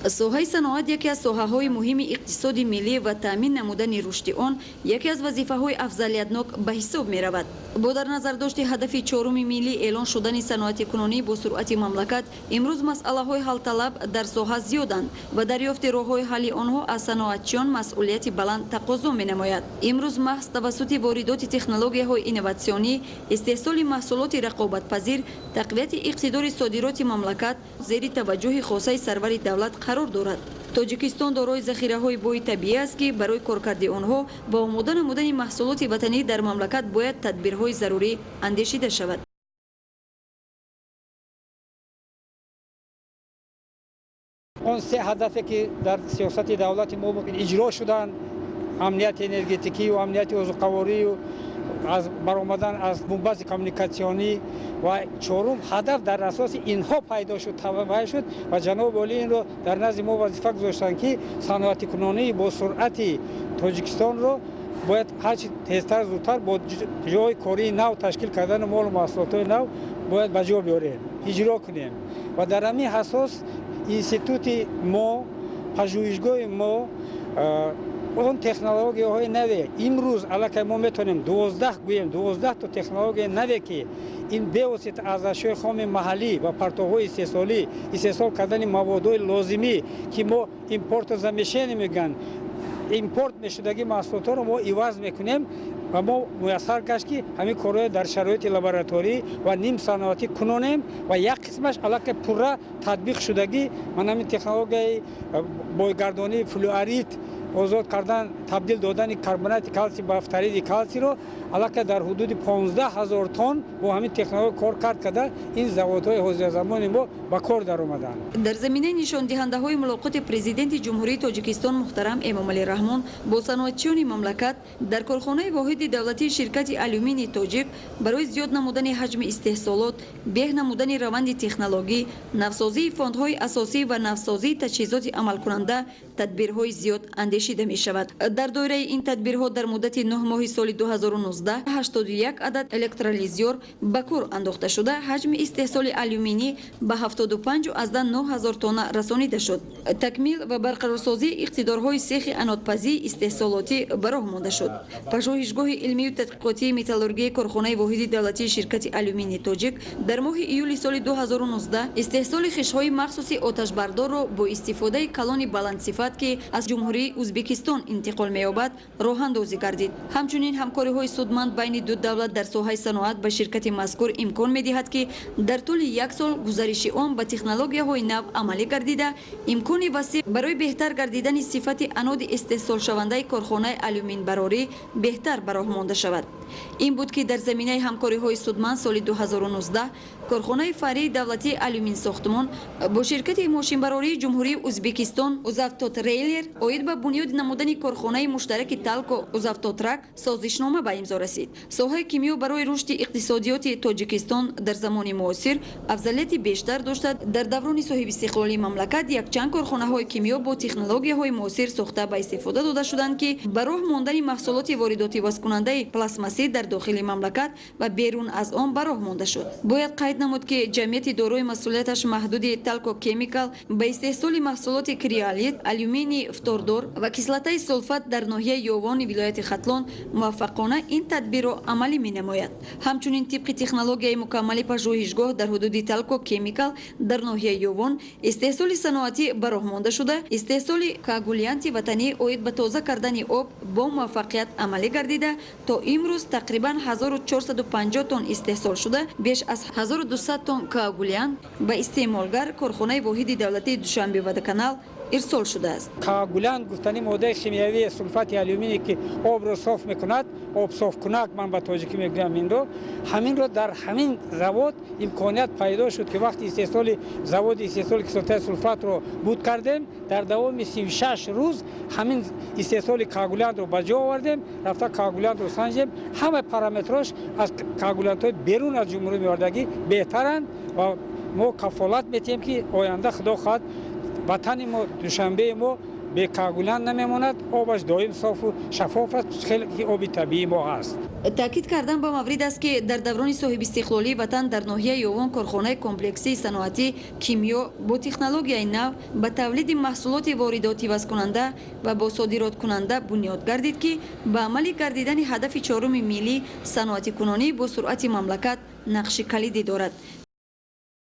Соҳаи саноат яке аз соҳаҳои муҳими иқтисоди миллӣ ва таъмин намудани рушди он яке аз вазифаҳои афзалиятнок ба ҳисоб меравад. Бо дар назардошти ҳадафи чоруми миллӣ эълон шудани саноати кунунӣ бо суръати мамлакат, имрӯз масъалаҳои ҳалталаб дар соҳа зиёданд ва дарёфти роҳҳои ҳалли онҳо аз саноатчиён масъулияти баланд тақозо менамояд. Имрӯз маҳз тавассути воридоти технологияҳои инноватсионӣ, истеҳсоли маҳсулоти рақобатпазир, тақвияти иқтидори содироти мамлакат зери таваҷҷӯҳи хосаи сарвари давлат қарор дорад. Тоҷикистон дорои захираҳои бои табиӣ аст, ки барои коркарди онҳо ва омода намудани маҳсулоти ватанӣ дар мамлакат бояд тадбирҳои зарурӣ андешида шавад. Он се ҳадафе, ки дар сиёсати давлати мо иҷро шуданд: амнияти энергетикию амнияти озуқаворию аз баромадан аз бунбасти коммуникатсионӣ, ва чорум ҳадаф дар асоси инҳо пайдо шуд, таваҷҷӯҳ шуд ва ҷаноби олӣ инро дар назди мо вазифа гузоштанд, ки саноатикунонии бо суръати Тоҷикистонро бояд ҳарчи тезтар, зудтар бо ҷойи кории нав ташкил кардани молу маҳсулотҳои нав бояд ба ҷо биёрем, иҷро кунем. Ва дар ҳамин асос институти мо, пажӯҳишгоҳи мо он технологияҳои наве, имрӯз аллакай мо метавонем 12 гӯем, 12 то технологияи наве, ки ин бевосита аз ашёи хоми маҳаллӣ ва партовҳои истеҳсолӣ истеҳсол кардани маводҳои лозимӣ, ки мо импортозамещение мегӯянд, импорт мешудагӣ маҳсулотҳоро мо иваз мекунем. Ва мо муяссар гашт, ки ҳамин корҳоро дар шароити лабораторӣ ва нимсаноатӣ кунонем ва як қисмаш аллакай пурра татбиқ шудагӣ. Ман ҳамин технологияи бойгардонии флюорит, озод кардан, табдил додани карбонати калсий ба фториди калсийро аллакай дар ҳудуди 15 000 тонн бо ҳамин технология кор кард карда, ин заводҳои ҳозиразамони мо ба кор даромаданд. Дар заминаи нишондиҳандаҳои мулоқоти Президенти Ҷумҳурии Тоҷикистон муҳтарам Эмомалӣ Раҳмон бо саноатчиёни мамлакат дар корхонаи воҳиди давлатии ширкати Алюминии Тоҷик барои зиёд намудани ҳаҷми истеҳсолот, беҳ намудани раванди технологӣ, навсозии фондҳои асосӣ ва навсозии таҷҳизоти амалкунанда тадбирҳои зиёд андешида мешавад. Дар доираи ин тадбирҳо дар муддати 9 моҳи соли 2019 81 адад электролизёр ба кор андохта шуда, ҳаҷми истеҳсоли алюминӣ ба 75,9 ҳазор тонна расонида шуд. Такмил ва барқарорсозии иқтидорҳои сехи анодпазии истеҳсолотӣ ба роҳ монда шуд. Пажӯҳишгоҳи илмию тадқиқотии металлургияи корхонаи воҳиди давлатии ширкати Алюминии Тоҷик дар моҳи июли соли 2019 истеҳсоли хишҳои махсуси оташбардорро бо истифодаи калони баландсифат, ки аз Ҷумҳурии Узбекистон интиқол меёбад, роҳандозӣ гардид. Ҳамчунин ҳамкориҳои судманд байни ду давлат дар соҳаи саноат ба ширкати мазкур имкон медиҳад, ки дар тӯли як сол гузариши он ба технологияҳои нав амалӣ гардида, имкони васеъ барои беҳтар гардидани сифати аноди истеҳсолшавандаи корхонаи алюминбарорӣ беҳтар ба роҳ монда шавад. Ин буд, ки дар заминаи ҳамкориҳои судманд соли 2019 корхонаи фаръии давлатии Алюминсохтмон бо ширкати мошинбарории Ҷумҳурии Узбекистон Узавтотрейлер оид ба бунёд намудани корхонаи муштараки Талко Узавтотрак созишнома ба имзо расид. Соҳаи кимиё барои рушди иқтисодиёти Тоҷикистон дар замони муосир афзалияти бештар дошта, дар даврони соҳибистиқлолии мамлакат якчанд корхонаҳои кимиё бо технологияҳои муосир сохта ба истифода дода шуданд, ки ба роҳ мондани маҳсулоти воридотивазкунандаи пластмассӣ дар дохили мамлакат ва берун аз он ба роҳ монда шуд. Бояд қайд намуд, ки ҷамъияти дорои масъулияташ маҳдуди Талко Кемикал ба истеҳсоли маҳсулоти криолит, алюминий фтордор ва кислотаи сулфат дар ноҳияи Ёвони вилояти Хатлон муваффақона ин тадбирро амалӣ менамояд. Ҳамчунин, тибқи технологияи мукаммали пажӯҳишгоҳ, дар ҳудуди Талко Кемикал дар ноҳияи Ёвон истеҳсоли саноатӣ ба роҳ монда шуда, истеҳсоли коагулянти ватанӣ оид ба тоза кардани об бо муваффақият амалӣ гардида, то имрӯз тақрибан 1450 тонн истеҳсол шуда, беш аз 1200 тонн коагулянт ба истеъмолгар, корхонаи воҳиди давлатии Душанбе Водоканал, ирсол шудааст. Коагулянт гуфтани моддаи химиявии сулфати алюминий, ки обро соф мекунад, обсофкунак ман ба тоҷикӣ мегӯям инро. Ҳаминро дар ҳамин завод имконият пайдо шуд, ки вақти истеҳсоли заводи истеҳсоли кислотаи сулфатро буд кардем, дар давоми 36 рӯз ҳамин истеҳсоли коагулянтро ба ҷо овардем. Рафта коагулянтро санҷем, ҳамаи параметрош аз коагулянтҳои берун аз ҷумҳурӣ меовардагӣ беҳтаранд ва мо кафолат метиҳем, ки оянда, худо хоҳад, ватани мо, Душанбеи мо Бе коагулянт намемонад, обаш доим софу шаффоф аст, хеле ки оби табиии мо ҳаст. Таъкид кардан ба маврид аст, ки дар даврони соҳибистиқлолии ватан дар ноҳияи Ёвон корхонаи комплексии саноатӣ кимиё бо технологияи нав ба тавлиди маҳсулоти воридотивазкунанда ва бо содироткунанда бунёд гардид, ки ба амалӣ гардидани ҳадафи чоруми миллӣ, саноатикунонӣ бо суръати мамлакат, нақши калидӣ дорад.